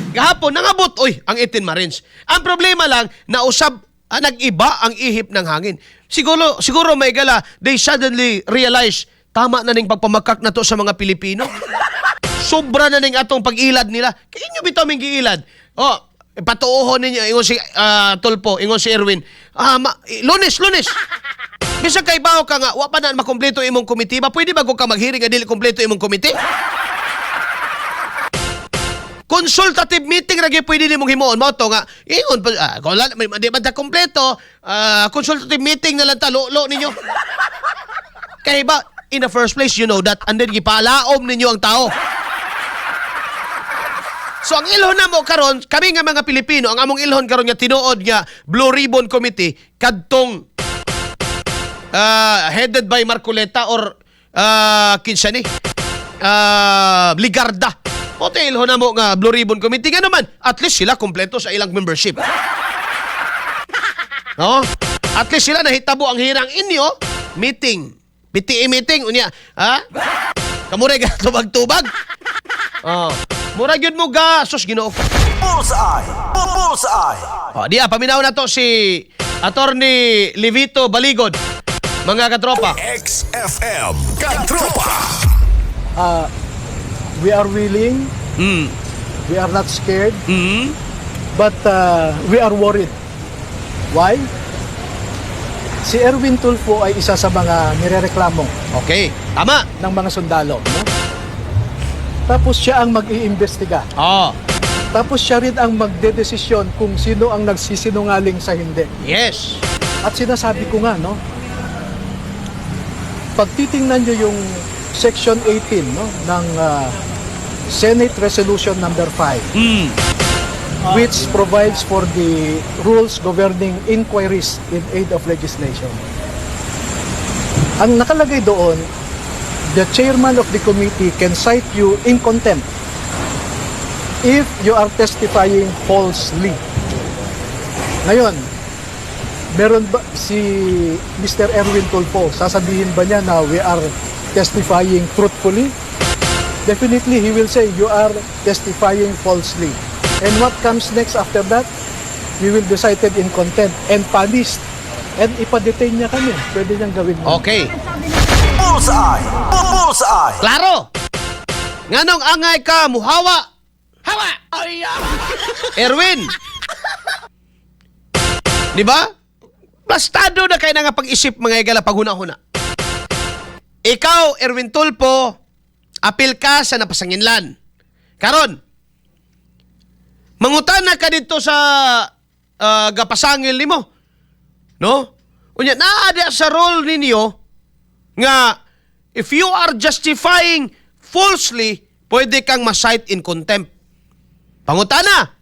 Gahapon nangabot oy ang 18 Marines. Ang problema lang nausab nag-iba ang ihip ng hangin. Siguro siguro may gala, they suddenly realize, tama na ning pagpamakak na to sa mga Pilipino. Sobra na ning atong pag-ilad nila. Kay inyo bitaw ming giilad. Oh, patuohon ninyo ingon si Tulfo, ingon si Erwin. Lunes, Lunes. Bisag kay bawo ka nga wa pa na makumpleto imong komite ba, pwede ba ko ka maghearing nga dili kumpleto imong komite? Consultative meeting ra gyud pwede nimong himuon mo to nga ingon pa kung wala may di man ta kumpleto, consultative meeting na lang ta lo ninyo. Kay ba in the first place you know that, and then gipalaom ninyo ang tao. So ang ilhon na mo karon, kami nga mga Pilipino, ang among ilhon karon nga tinuod nga Blue Ribbon Committee kadtong headed by Marcoleta or kinsa ni Legarda. O ilhon na mo nga Blue Ribbon Committee nga naman, at least sila kompleto sa ilang membership. No? At least sila nahitabo ang hirang inyo meeting. PTA meeting unya, ha? Kamura ga tubag-tubag. Oh. Mura gyud mo ga sus Ginoo ko. Bullseye! Bullseye! Oh, diya paminaw na to si Attorney Levito Baligod. Mga katropa. XFM Katropa! We are willing, we are not scared, but we are worried. Why? Si Erwin Tulfo ay isa sa mga nirereklamo Okay, tama. Ng mga sundalo. No? Tapos siya ang mag-iimbestiga. Tapos siya rin ang magdedesisyon kung sino ang nagsisinungaling sa hindi. At sinasabi ko nga, no? Pag titingnan nyo yung Section 18, no, ng Senate Resolution number 5, which provides for the rules governing inquiries in aid of legislation. Ang nakalagay doon, the chairman of the committee can cite you in contempt if you are testifying falsely. Ngayon, meron ba si Mr. Erwin Tulfo, sasabihin ba niya na we are testifying truthfully? Definitely, he will say you are testifying falsely. And what comes next after that? We will be cited in contempt and punished. And ipa-detain niya kami. Pwede niyang gawin yun. Okay. Bullseye! Bullseye! Klaro. Nganong angay ka muhawa? Hawa. Erwin. Di ba? Plastado na kay na nga pag-isip, mga igala, paghuna-huna. Ikaw, Erwin Tulfo, apil ka sa napasanginlan. Karon, mangutana ka dito sa gapasangil nimo. No? Unya naa sa role ninyo nga if you are justifying falsely, pwede kang ma-cite in contempt. Pangutana.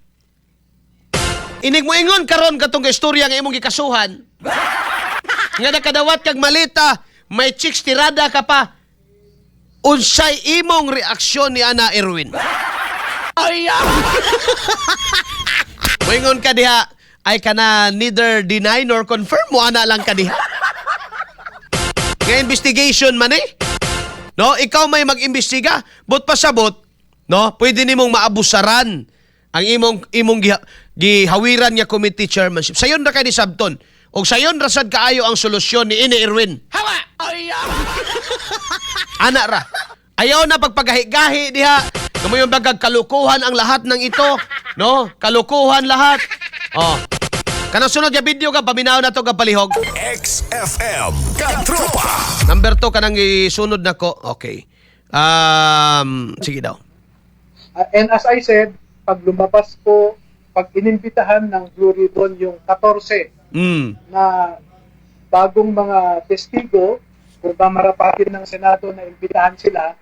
Inig mo ingon karon katong istorya nga imong gikasuhan. Nga nakadawat kag malita, may chicks tirada ka pa. Unsay imong reaksyon ni Ana, Erwin? Ay! Moingon ka diha, ay kana neither deny nor confirm mo, ana lang ka diha. Nga investigation man eh. No, ikaw may mag-imbestiga, but pasabot, no, pwede nimong maabusaran ang imong gihawiran nga committee chairmanship. Sayon ra kay ni sabton. Og sayon ra sad kaayo ang solusyon ni ini, Erwin. Hawa. Ana ra. Ayaw na pagpagahi-gahi diha. Kamo yung bagag kalukuhan ang lahat ng ito, no? Kalukuhan lahat. Oh. Kanang sunod nga video ka paminaw na to ka palihog. XFM Katropa. Number 2 kanang isunod nako. Okay. Sige daw. And as I said, pag lumabas po, pag inimbitahan ng Blue Ribbon yung 14 na bagong mga testigo, kung mamarapatin ng Senado na imbitahan sila,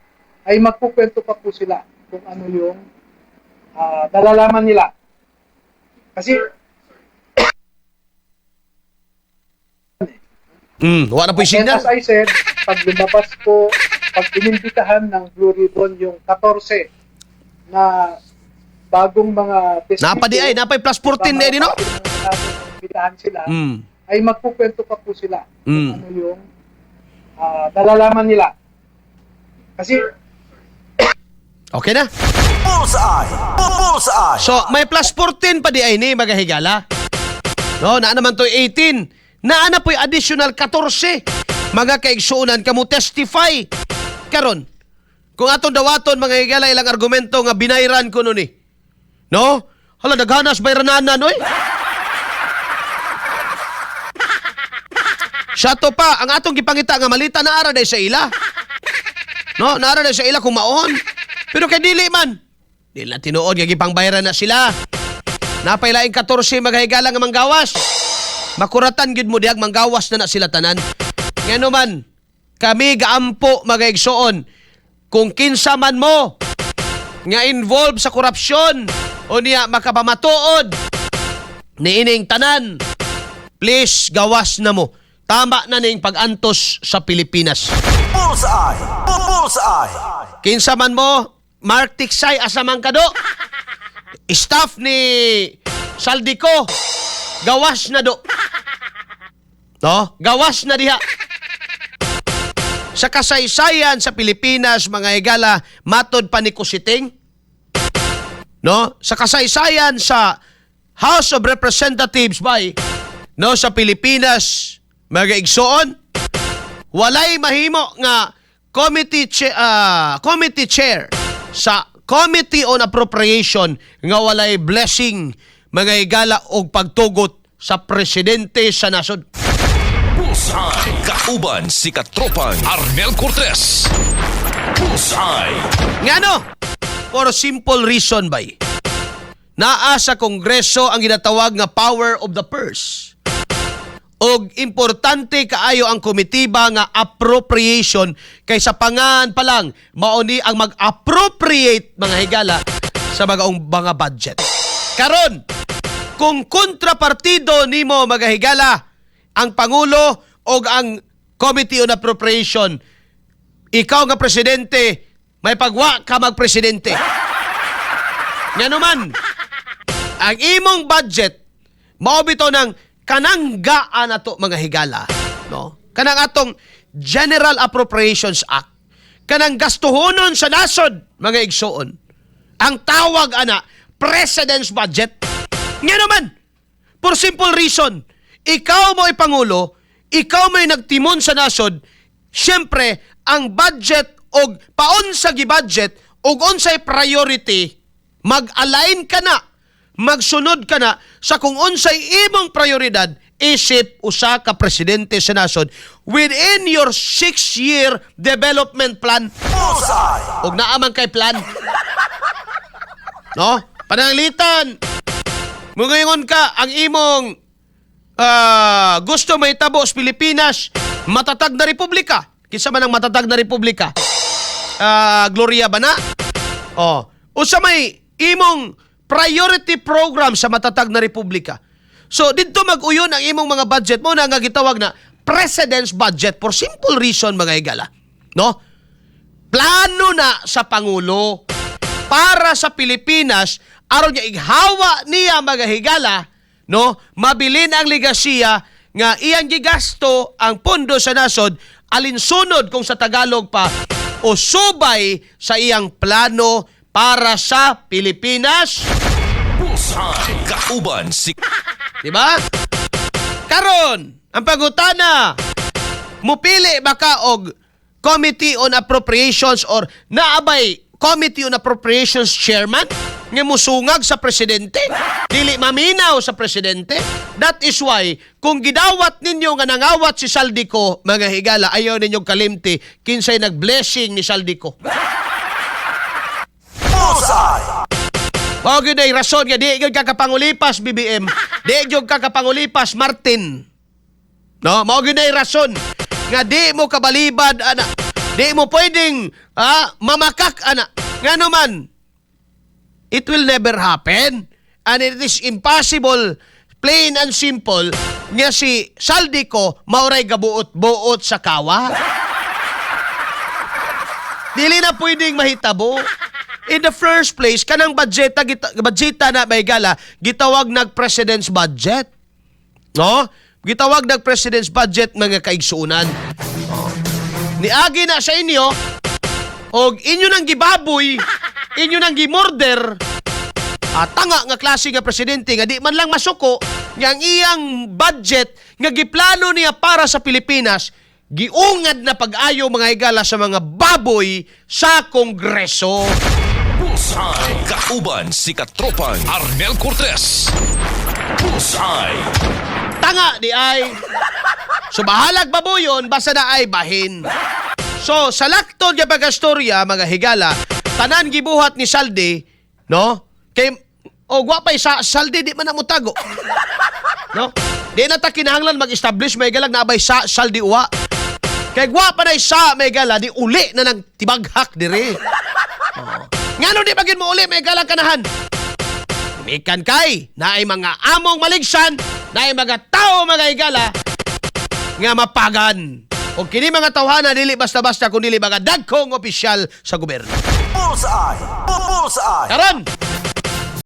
ay magkukwento pa po sila kung ano yung nalalaman nila. Kasi Wala po yung And signal. as I said, pag lumabas po, pag inimbitahan ng Blue Ribbon yung 14 na bagong mga testigo, Napa di ay, napay plus 14 na din, no? mamarapatin ng Senado na imbitahan sila, ay magkukwento pa po sila kung ano yung nalalaman nila. Kasi Okay na? Bullseye! Bullseye! So, may plus 14 pa diay ni, mga higala. No, naa naman to 18. Naa na po'y additional 14. Mga kaigsuonan, kamo testify. Karon, kung atong dawaton, mga higala, ilang argumento nga binayran ko nun eh. No? Hala, naghanas bayrananan, oy. Siya to pa, ang atong gipangita nga malita na ara day sa ila. No, naara day sa ila kung maon. Pero kay dili man. Dili na tinuod nga gipangbayran na sila. Napay laing 14, mga higala, nga manggawas. Makuratan gyud mo dihag manggawas na na sila tanan. Ngano man, kami gaampo, mga igsoon, kung kinsa man mo nga involved sa korupsyon o niya makapamatuod niining tanan, please gawas na mo. Tama na ning pag-antos sa Pilipinas. Bullseye! Bullseye! Kinsa man mo, Mark Tiksay, asa man ka do? Staff ni Zaldy Co, gawas na do. No? Gawas na diha. Sa kasaysayan sa Pilipinas, mga higala, matod pa ni Kusiting, no? Sa kasaysayan sa House of Representatives by, no, sa Pilipinas, mga igsoon, walay mahimo nga committee chair sa Committee on Appropriation nga walay blessing, mga higala, og pagtugot sa presidente sa nasod. Bullseye. Kauban si Katropang Arnel Cortez. Bullseye. Ngano? For a simple reason bay. Naa sa Kongreso ang ginatawag nga power of the purse. Og importante kaayo ang komitiba nga appropriation kay sa pangan pa lang mao ni ang mag-appropriate, mga higala, sa mga budget. Karon, kung kontrapartido nimo, mga higala, ang pangulo og ang Committee on Appropriation, ikaw nga presidente, may pagwa ka magpresidente. Ngano man, ang imong budget mao bitaw ng kananggaan nato, mga higala, no? Kanang atong General Appropriations Act. Kanang gastuhonon sa nasod, mga igsoon. Ang tawag ana President's budget. Ngano man, for simple reason, ikaw mo'y pangulo, ikaw mo'y nagtimon sa nasod, siyempre, ang budget og paunsa gi-budget og unsay priority, mag-align ka na, magsunod ka na sa kung unsay imong prioridad isip usa ka presidente sa nasod within your 6-year development plan. Bullseye! Og naa man kay plan. No? Pananglitan. Mungayon ka ang imong gusto mahitabo sa Pilipinas, matatag na republika. Kinsa man ang matatag na republika? Gloria ba na? Oh, usa may imong priority program sa matatag na republika. So didto mag-uyon ang imong mga budget mo na nga gitawag na President's budget for simple reason, mga higala. No? Plano na sa pangulo para sa Pilipinas aron nga ighawa niya, mga higala, no, mabilin ang legasiya nga iyang gigasto ang pondo sa nasod alinsunod, kung sa Tagalog pa, o subay sa iyang plano para sa Pilipinas. Bullseye. Kauban si Di ba? Karon, ang pangutana, mupili ba ka og Committee on Appropriations or naabay Committee on Appropriations chairman nga musungag sa presidente? Dili maminaw sa presidente? That is why, kung gidawat ninyo nga nangawat si Zaldy Co, mga higala, ayaw ninyong kalimti kinsay nag-blessing ni Zaldy Co. Bullseye! Mao gyud ay rason nga di gyud ka kapangulipas, BBM. Di gyud ka kapangulipas, Martin. No, mao gyud ay rason nga di mo kabalibad ana. Di mo pwedeng mamakak ana. Ngano man, it will never happen. And it is impossible, plain and simple, nga si Zaldy Co mauray gabuot-buot sa kawa. Dili na pwedeng mahitabo. In the first place, kanang budgeta na may gala, gitawag nag President's budget. No? Gitawag nag President's budget, mga kaigsuunan. Oh. Niagi na sa inyo og inyo nang gibaboy. Inyo nang gimurder, tanga nga klase nga presidente nga di man lang masuko nga ang iyang budget nga giplano niya para sa Pilipinas giungad na pag-ayo, mga higala, sa mga baboy sa Kongreso. Bullseye. Kauban si Katropang Arnel Cortez. Bullseye. Tanga di ay. So bahalag babuyon basta na ay bahin. So sa laktod nga pagkastorya, mga higala, tanan gibuhat ni Saldi, no? Kay o gwapay sa Saldi di man na mutago. No? Di na ta kinahanglan mag-establish, may galag na abay sa Saldi uwa. Kay gwapa na sa may gala di uli na nang tibaghak dire. Oo. Ngano di pagin mo uli may galang kanahan? Mikan kay naay mga among maligsan, naay mga tao, mga higala, nga mapagan. O kini mga tawhana dili basta-basta kun dili mga dagkong opisyal sa gobyerno. Bullseye. Bullseye. Karon,